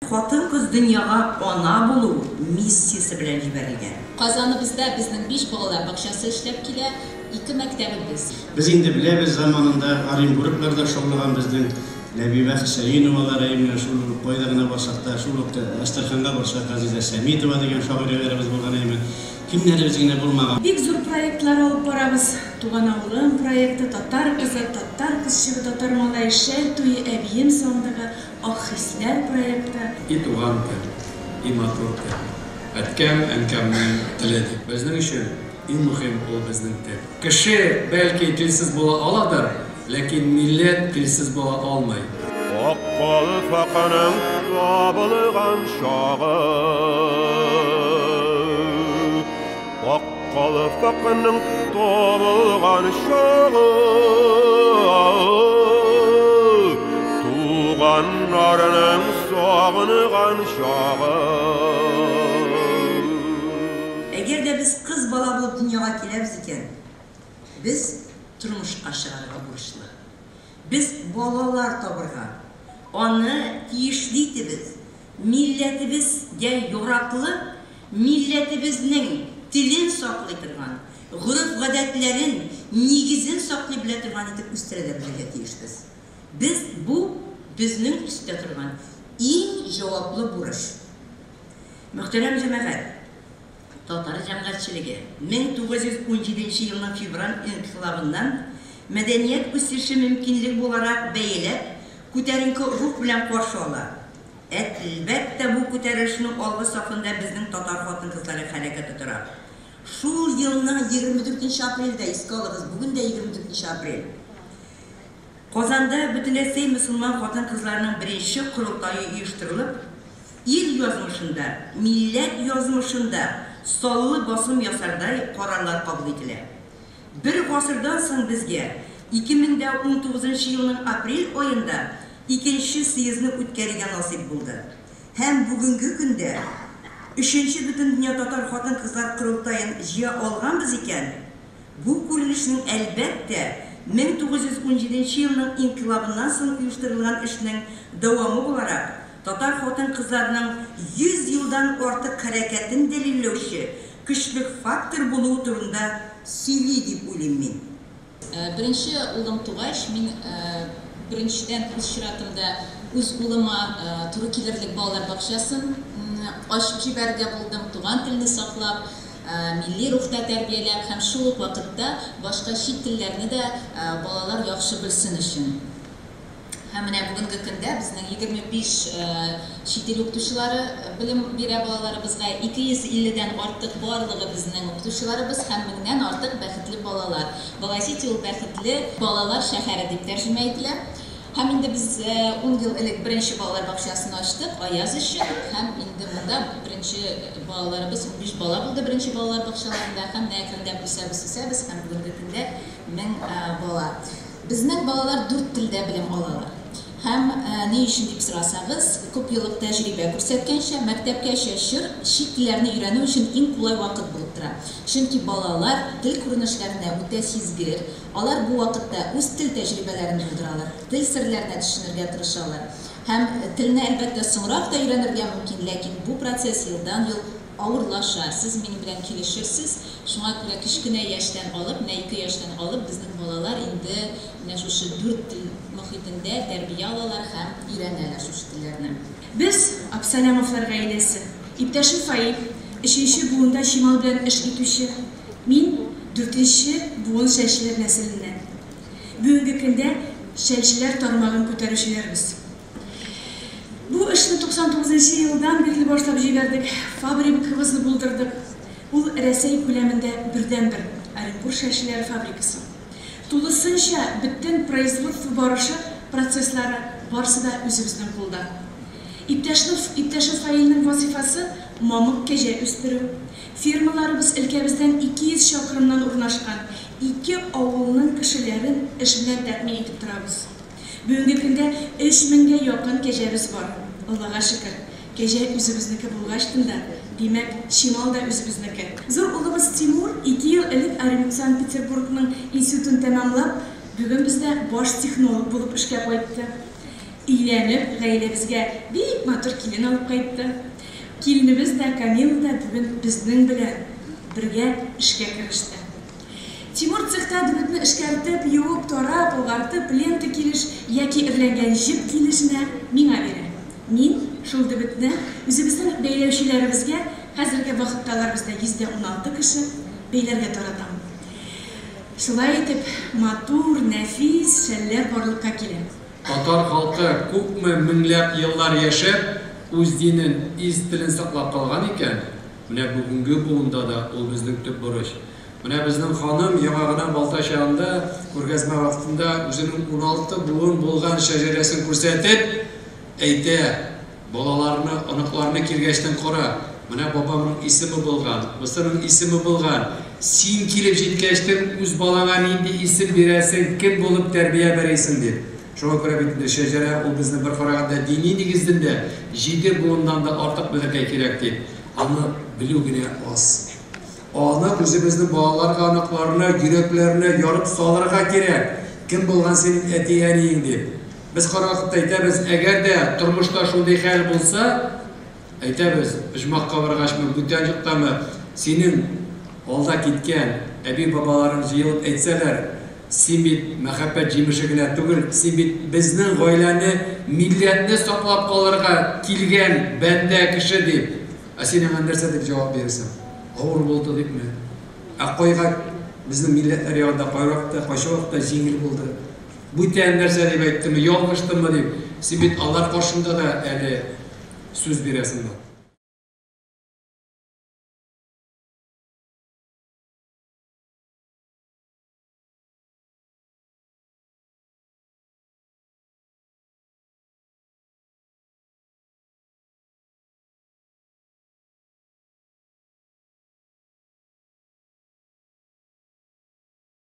Хатын-кыз дөньяга ана булу миссиясе белән җибәрелгән. Казаныбызда безнең биш балалар бакчасы эшләп килә, ике мәктәбебез. Без инде беләбез, заманында Оренбургларда шаулаган безнең Ләбибә Хөсәеновалар, әй, менә шул ук кайда гына барсак та, шул ук Әстерханга барсак, Газизә Сәмитова дигән шагыйрәләребез булган, әйме. Кемнәребез генә булмаган. Бик зур проектлар алып барабыз. Туган авылым проекты, Татар кызы, Татар кызчыгы, Татар малае, Шәл туе, Әбием сандыгы, Ак хисләр проекты. И туган тел, и матур тел, Әткәм, әнкәмнең теле дип. Безнең өчен иң мөхим ул безнең тел. Кеше, бәлки, телсез була аладыр, ләкин милләт телсез була алмый. Ак калфакның табылган чагы, Ак калфакның табылган чагы, Туганнарның сагынган чагы. Әгәр дә без кыз бала булып дөньяга киләбез икән, без тормышка чыгарга бурычлы. Без балалар табырга, аны тиешле итебез, милләтебезгә яраклы, милләтебезнең телен саклый торган, гореф-гадәтләрен, нигезен саклый белә торган итеп үстерә дә белергә тиешбез. Без бу безнең өстә торган иң җаваплы бурыч. Мөхтәрәм җәмәгать! Татар җәмгатьчелеге 1917 нче елның февраль инкыйлабыннан мәдәният үсеше мөмкинлеге буларак бәяләп, күтәренке рух белән каршы ала. Әлбәттә, бу күтәрелешнең алгы сафында безнең татар хатын-кызлары хәрәкәте тора. Шул елның 24 нче апрельдә, искә алыгыз, бүген дә 24 нче апрель, Казанда Бөтенрәсәй мөселман хатын-кызларының беренче корылтае оештырылып, ил язмышында, милләт язмышында саллы басым ясардай карарлар кабул ителә. Бер гасырдан соң безгә 2019 нчы елның апрель аенда икенче съездны үткәрергә насыйп булды. Һәм бүгенге көндә Өченче Бөтендөнья татар хатын-кызлар корылтаен җыя алганбыз икән, Бу күренешнең, әлбәттә, 1917 нче елның инкыйлабыннан соң оештырылган эшнең дәвамы буларак, татар хатын-кызларының 100 елдан артык хәрәкәтен дәлилләүче көчле фактор булуы турында сөйли дип уйлыйм мин. Беренче улым тугач, мин беренчедән үз чиратымда үз улыма туры килерлек балалар бакчасын ачып җибәрергә булдым, туган телне саклап, милли рухта тәрбияләп һәм шул ук вакытта башка чит телләрне дә балалар яхшы белсен өчен. Һәм менә бүгенге көндә безнең 25 чит ил укытучылары белем бирә балаларыбызга, 250 дән артык барлыгы безнең укытучыларыбыз һәм меңнән артык бәхетле балалар. Баласити ул бәхетле балалар шәһәре дип тәрҗемә ителә. Һәм инде без ун ел элек беренче балалар бакчасын ачтык, Аяз өчен, һәм инде монда беренче балаларыбыз, 15 бала булды беренче балалар бакчаларында, һәм менә әкренләп үсәбез, үсәбез, һәм бүгенге көндә 1000 бала. Безнең балалар дүрт телдә белем алалар. Һәм ни өчен дип сорасагыз, күп еллык тәҗрибә күрсәткәнчә, мәктәпкәчә чор чит телләрне өйрәнү өчен иң кулай вакыт булып тора. Чөнки балалар тел күренешләренә үтә сизгер, Алар бу вакытта үз тел тәҗрибәләрен булдыралар, тел серләренә төшенергә тырышалар. Һәм телне, әлбәттә, соңрак та өйрәнергә мөмкин, ләкин бу процесс елдан-ел авырлаша. Сез минем белән килешерсез. Шуңа күрә кечкенә яшьтән алып, менә ике яшьтән алып, безнең балалар инде менә шушы дүрт тел мохитендә тәрбия алалар һәм өйрәнәләр шушы телләрне. Без, Абсалямовлар гаиләсе. Иптәшем Фаил, өченче буында чимал белән эш итүче. Мин, дүртенче буын шәлчеләр нәселеннән. Бүгенге көндә шәлчеләр тармагын күтәрүчеләрбез. Бу эшне 99 нчы елдан бирле башлап җибәрдек, фабрикабызны булдырдык. Ул Рәсәй күләмендә бердәнбер Оренбур шәлчеләре фабрикасы. Тулысынча бөтен производство барышы, процесслары барсы да үзебезнең кулда. Иптәшнең, иптәшем Фаилнең вазыйфасы, мамык кәҗә үстерү. Фермаларыбыз өлкәбездән 200 чакрымнан урнашкан ике авылның кешеләрен эш белән тәэмин итеп торабыз. Бүгенге көндә өч меңгә якын кәҗәбез бар. Аллага шөкер, кәҗә үзебезнеке булгачтын да, димәк, чимал да үзебезнеке. Зур улыбыз Тимур ике ел элек Санкт-Петербургның институтын тәмамлап, бүген бездә баш технолог булып эшкә кайтты. Өйләнеп, гаиләбезгә бик матур килен алып кайтты. Киленебез дә, Камила да бүген безнең белән бергә эшкә кереште. Тимур цехта дебетне эшкәртеп, юып, тарап, агартып, лента килеш яки эрләнгән җеп килешенә миңа бирә. Мин шул дебетне үзебезнең бәйләүчеләребезгә, хәзерге вакытта алар бездә 116 кеше, бәйләргә таратам. Шулай итеп, матур, нәфис шәлләр барлыкка килә. Татар халкы күпме меңләп еллар яшәп, үз динен, из телен саклап калган икән, менә бүгенге буында да ул безнең төп бурыч. Менә безнең ханым яңа гына Балтач янында күргәзмә вакытында үзенең 16 буын булган шәҗәрәсен күрсәтеп, әйтә, балаларны, оныкларны килгәчтен кара, менә бабамның исеме булган, бусының исеме булган, син килеп җиткәчтен үз балаңа нинди исем бирәсең, кем булып тәрбия бирәсең дип. Шуңа күрә бит инде шәҗәрә ул безнең бер караганда дини нигездән дә 7 буыннан да артык белергә кирәк дип. Аны белү генә аз. Аны үзебезнең балаларга, оныкларына, йөрәкләренә ярып салырга кирәк. Кем булган синең әти-әниең дип. Без һәрвакытта әйтәбез, әгәр дә тормышта шундый хәл булса, әйтәбез, оҗмахка баргачмы, бүтән юктамы, синең алда киткән әби-бабаларың җыелып әйтсәләр, син бит мәхәббәт җимеше генә түгел, син бит безнең гаиләне, милләтне саклап калырга килгән бәндә кеше дип. Ә син аңа нәрсә дип җавап бирәсең? Авыр булды дипме? Ә кайга безнең милләтләр ягында кайвакытта, кайсы вакытта җиңел булды? Бүтән нәрсә дип әйттеме, ялгыштымы дип. Син бит алар каршында да әле сүз бирәсең.